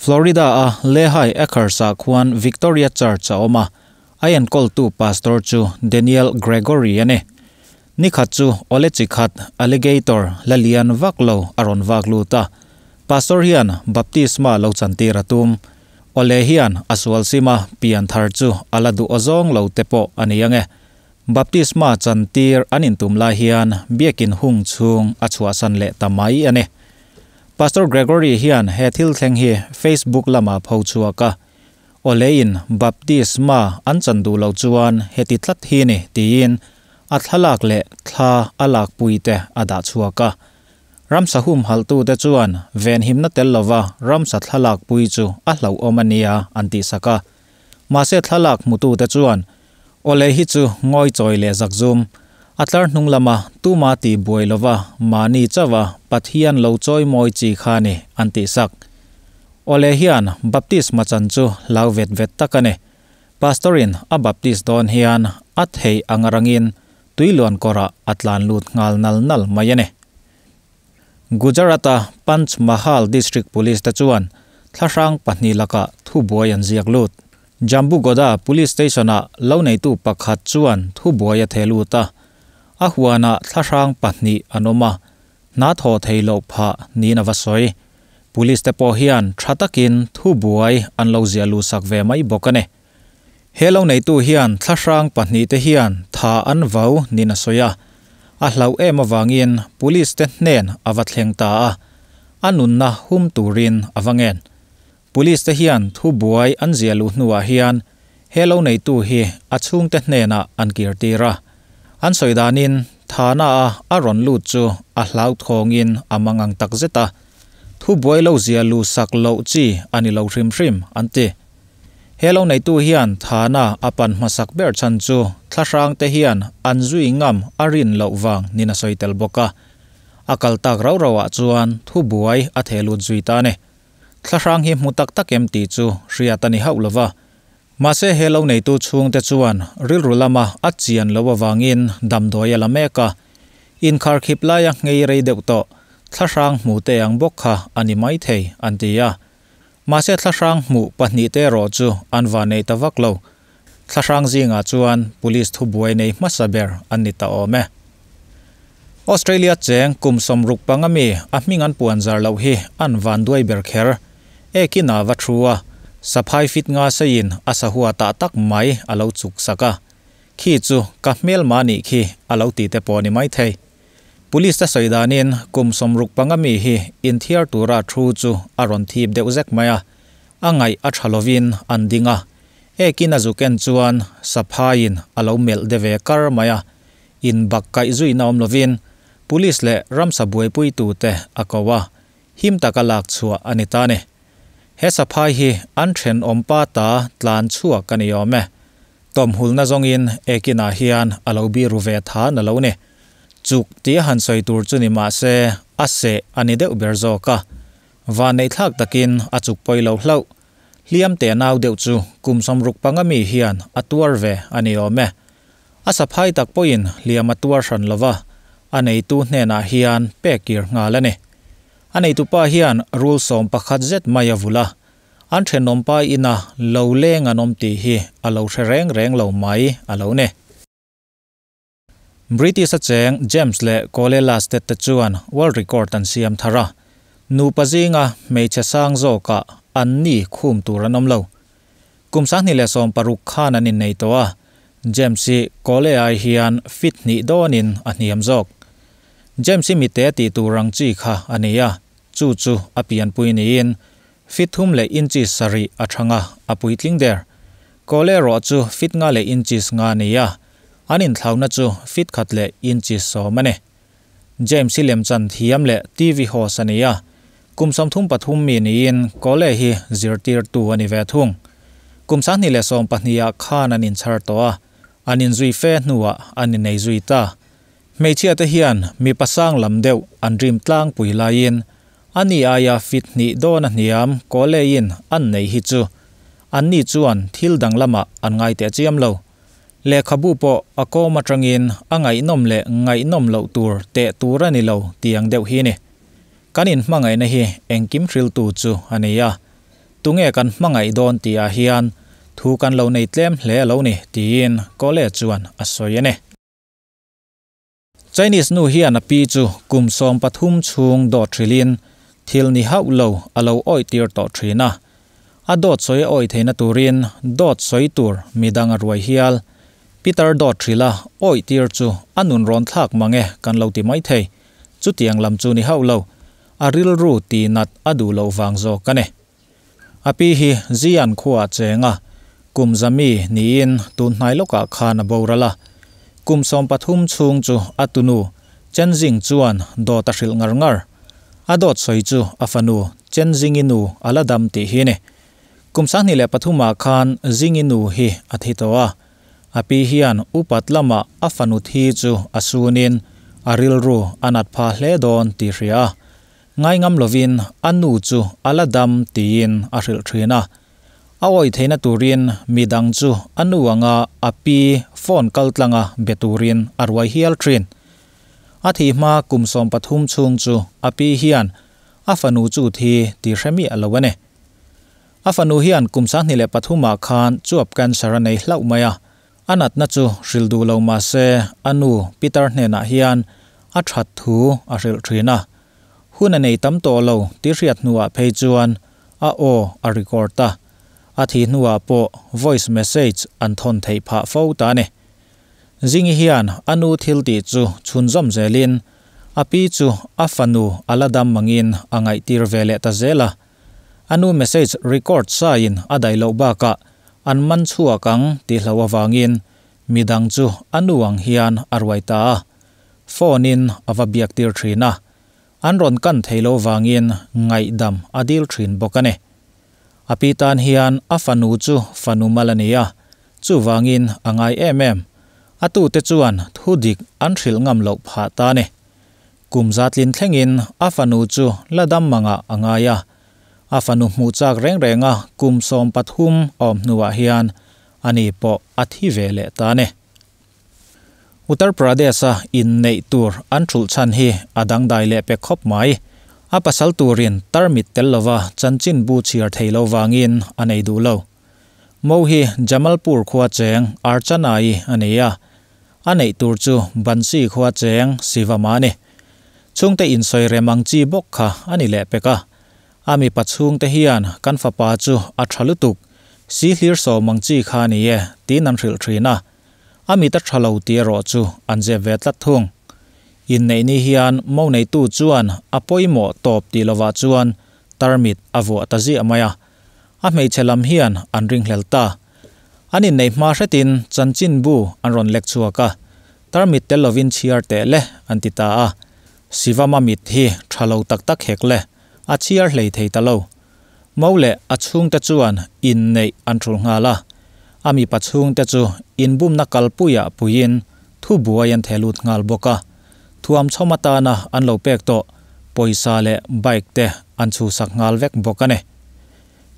Florida-a Lehigh Acres-ah khuan Victoria Church a awm a, a enkawltu pastor chu Daniel Gregory a ni. Ni khat chu awle chi khat alligator la lian vak lo a rawn vak lut a, pastor hian baptisma lo chantir a tum. Awle hian a sual sima pian thar chu a la duh awzawng lo te pawh a ni ang e. Baptisma chantir an intum lai hian biakin hung chhung a chhuahsan leh ta mai a ni. Pastor Gregory hian he thil thleng hi Facebook lamah pho chhuak a, Awleiin baptisma an chan duh loh chuan heti tlat hi ni tiin a thlalak leh thla a lakpui te a dah chhuak a. Ramsa humhalhtute chuan venhimna tel lova ramsa thlalakpui chu a hlauhawm a nia an tihsak a. Mahse thlalak hmutute chuan Awle hi chu ngawi chawi leh zakzum, a tlar hnung lama tuma tih buai lova mahni chauha Pathian lo chawi mawi chi kha ni an tih sak. Awle hian baptisma chan chu hlau vet vet tak a ni. Pastor in a baptist dawn hian a theih anga rangin tuiluan kawrah a tlan lut nghal nal nal mai a ni. Gujarat-a Panchmahal District Police te chuan thlahrang pahnih lakah thubuai an ziak lut. Jambugoda Police Station-ah loneitu pakhat chuan thubuai a theh lut a, a huanah thlahrang pahnih an awm a, hna thaw thei loh phah niin a va sawi. Police te pawh hian tha takin thubuai an lo ziah luhsak ve mai bawk a ni. He loneitu hian thlahrang pahnih te hian tha an vau niin a sawi a, a hlauh em avangin Police te hnen a va thleng ta a, a nunna hum turin a va ngen. Police te hian thu buai an ziah luh hnuah hian he lo neitu hi a chhungte hnenah an kir tir a. An sawi danin Thana a a rawn lut chu a hlauthawngin a mangang tak zet a, thu buai lo ziah luh sak loh chi a ni lo hrim hrim an ti. He lo neitu hian Thana a pan hmasak ber chhan chu thlahrang te hian an zui ngam a rin loh vang nin a sawi tel bawk a. A kal tak rau rauah chuan thu buai a theh lut zui ta a ni. Thlahrang hi hmu tak tak em tih chu hriat a ni hauh lova. Mahse he lo neitu chhungte chuan rilru lama a chian loh avangin damdawi a la mek a. Inkharkhip laia nghei rei deuh tawh thlahrang hmu te ang bawk kha a ni maithei an ti a. Mahse thlahrang hmuh pahnihte erawh chu an va nei ta vak lo. Thlahrang zingah chuan police thubuai nei hmasa ber an ni ta awm e. Australia cheng kum 65 mi a hming an puan zar loh hi an van duai ber kher. Ekin a va thu a, saphai fit nga seiin a sahua tah tak mai a lo chuk sak a. Khi chu ka hmelma nih khi a lo ti te pawh ni mai thei. Police te sawi danin kum 65 mi hi inthiar tura thu chu a rawn thip deuh zek mai a, a ngaih a tha lovin an ding a. Ekin a zu ken chuan saphaiin a lo melh de ve kar mai a, in bak kaih zuina awm lovin Police leh ramsa buaipuitute a ko a, him taka lak chhuah a ni ta ni. He saphai hi an thenawm pa ta tlan chhuak a ni awm e. Tawmhulna zawngin ekinah hian a lo biru ve than a lo ni. Chuk tia han sawi tur chu ni mah se a seh a ni deuh ber zawk a. Vanneihthlak takin a chuk pawi lo hlauh. Hliam teh nau deuh chu kum 65 mi hian a tuar ve a ni awm e. A saphai tak pawhin hliam a tuar hran lova, a neitu hnenah hian pek kir nghal a ni. A neitupa hian rul 11 zet mai a vul a, an thenawmpa ina lo leng an awm tih hi a lo hre reng reng lo mai a lo ni. British a cheng James leh Cole Lasted te chuan world record an siam thar a, nupa zinga hmeichhe sang zawkah an ni khum tur an awm lo. Kum 2016 khan an innei tawh a, James hi Cole ai hian fit hnih dawnin a hniam zawk. James hi mite tih tur ang chi kha a ni a, chu chu a pianpui niin fit 3 leh inches 7 a thang a, a puitling der. Cole erawh chu fit 5 leh inches 5 a ni a, an inthlauna chu fit 1 leh inches 10 a ni. James hi lemchan thiam leh TV host a ni a, kum 33 mi niin Cole hi zirtirtu a ni ve thung. Kum 2012 khan an inchhar tawh a, an inzui fe hnuah an innei zui ta. Hmeichhia te hian mi pasang lam deuh an rim tlang pui laiin ani aia fit hnih dawn a hniam Cole in an nei hi chu an ni chuan thil dang lamah an ngai teh chiam lo. Lehkhabu pawh a kawm atangin a ngaihnawm leh ngaihnawm loh tur teh tur a ni lo tiang deuh hi ni. Kan inhmangaihna hi engkim hriltu chu a ni a. tunge kan hmangaih dawn tihah hian thu kan lo nei tlem hle a lo ni, tiin Cole chuan a sawi a ni. Chinese nu hian a pi chu kum 13 chhung dawt hrilhin thil ni hauh lo a lo awih tir tawh thin a. A dawt sawi a awih theihna turin dawt sawi tur midang a ruai hial. Peter dawt hrilha awih tir chu a nun rawn thlak mang e kan lo ti mai thei. Chutiang lam chu ni hauh lo, a rilru tihnat a duh loh vang zawk a ni. A pi hi Zian khuaah cheng a, kum zami niin tun hnai lawkah khan a boral a. Kum 13 chhung chu a tunu Chen Jing chuan dawt a hrilh ngar ngar. A dawt sawi chu a fanu Chen Jingi nu a la dam tih hi a ni. Kum 23 ah khan Jingi nu hi a thi tawh a. A pi hian upat lamah a fanu thi chu a sunin a rilru a nat pha hle dawn tih hria a. Ngaingam lovin a nu chu a la dam tiin a hrilh thin a. A awih theihna turin midang chu a nu anga a pi phone kal tlanga be turin a ruai hial thin. A thih hma kum 13 chhung chu a pi hian a fanu chu thi tih hre miah lo a ni. A fanu hian kum 23 ah khan chuap cancer a nei hlauh mai a. A natna chu hrilh duh lo mah se a nu Peter hnenah hian a that thu a hrilh thin a. Hun a nei tam tawh lo tih hriat hnuah phei chuan a aw a record a. A thih hnuah pawh voice message an thawn theih phah fo ta a ni. Zingi hian a nu thil tih chu chhunzawm zelin a pi chu a fanu a la dam mangin a ngaihtir ve leh ta zel a. A nu message record sain a daih loh bakah an man chhuak ang tih hlo avangin midang chu a nu ang hian a ruai ta a. Phone in a va biak tir thin a. An rawn kan thei lo vangin ngaihdam a dil thin bawk a ni. A pi tan hian a fanu chu fanu mal a ni a, chuvangin a ngai em em. A tute chuan thu dik an hrilh ngam loh phah ta a ni. Kum zatlin thlengin a fanu chu la dam mangah a ngai a. A fanu hmuh chak reng renga kum 13 awm hnuah hian ani pawh a thi ve leh ta a ni. Uttar Pradesh-a inneih tur an thulh chhan hi a dangdai leh pe khawp mai. A pasal turin tarmit tel lova chanchin bu chhiar thei lo vangin a nei duh lo. Mo hi Jamalpur khua cheng Archanai a nei a. A neih tur chu Bansi khua cheng Sivama a ni. Chhungte insawi rem ang chi bawk kha a ni leh pek a. A mipa chhungte hian kan fapa chu a tha lutuk, si hlir sawm ang chi kha a ni e tiin an hrilh thin a. A mit a tha lo tih erawh chu an zep ve tlat thung. Inneih ni hian mo neitu chuan a pawimawh tawp tih lovah chuan tarmit a vuah ta ziah mai a. A hmeichhe lam hian an ringhlel ta. An inneih hma hretin chanchin bu an rawn lek chhuak a. Tarmit tel lovin chhiar teh le an ti ta a. Sivama mit hi tha lo tak tak hek le, a chhiar hlei thei ta lo. Mo leh a chhungte chuan inneih an thul nghal a. A mipa chhungte chu inbumna kalpuiah puiin thu buai an thelut nghal bawk a. Thuam chhawm atana an lo pek tawh pawisa leh bike te an chhusak nghal vek bawk a ni.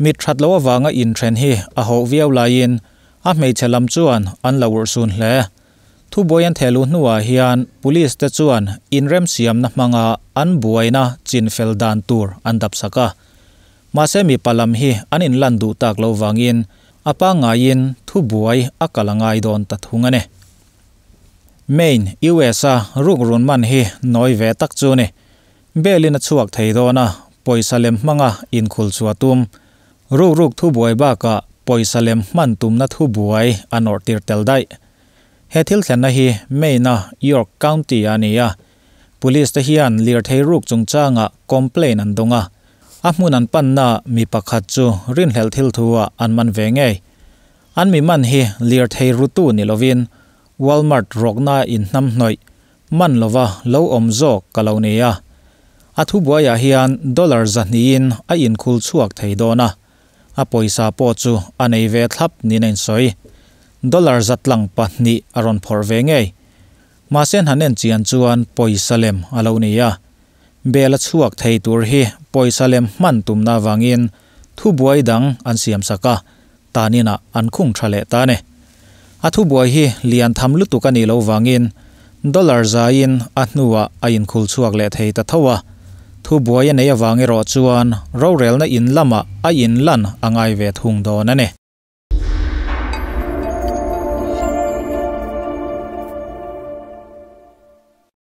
Mit that lo awanga inthen hi a hauh viau laiin a hmeichhe lam chuan an lo urhsun hle. Thu buai an thelu hnuah hian police te chuan inrem siamna hmanga an buaina chinfel dan tur an dap sak a. Mahse mipa lam hi an inlan duh tak lo wangin a pangaiin thu buai a kal angai dawn ta thung a ni. Maine, US a ruk run man hi noi ve tak chu ni. Belin a chhuak thei dawn a, pawisa lem hmanga inkhul chua tum. Ruk ruk thu buai bakah pawisa lem hman tumna thu buai an awrh tir tel daih. He thil thlenna hi Maine a York County a ni a. Police te hian lir thei ruk chungchanga complaint an dawng a. A hmun an panna mi pakhat chu rinhlelh thil thu ah an man ve ngei. An mi man hi lir thei rutu ni lovin Walmart rawkna in hnam hnawih man lova lo awm zawk ka lo ni a. A thu buaiah hian dollar zahnihin a inkhul chhuak thei dawn a. A pawisa pawh chu a nei ve thlap niin a insawi. Dollar zatlang 2 a rawn phawrh ve ngei. Mahse han en chian chuan pawisa lem a lo ni a. Bel a chhuak thei tur hi pawisa lem hman tumna wangin thu buai dang an siam sak a, tanina an khung tha leh ta ni. A thu buai hi lian tham lutuk a ni lo wangin dollar zain a hnuah a inkhul chhuak leh thei ta tho a. Thubuai a neih avang erawh chuan rorelna in lamah a inlan a ngai ve thung dawn a ni.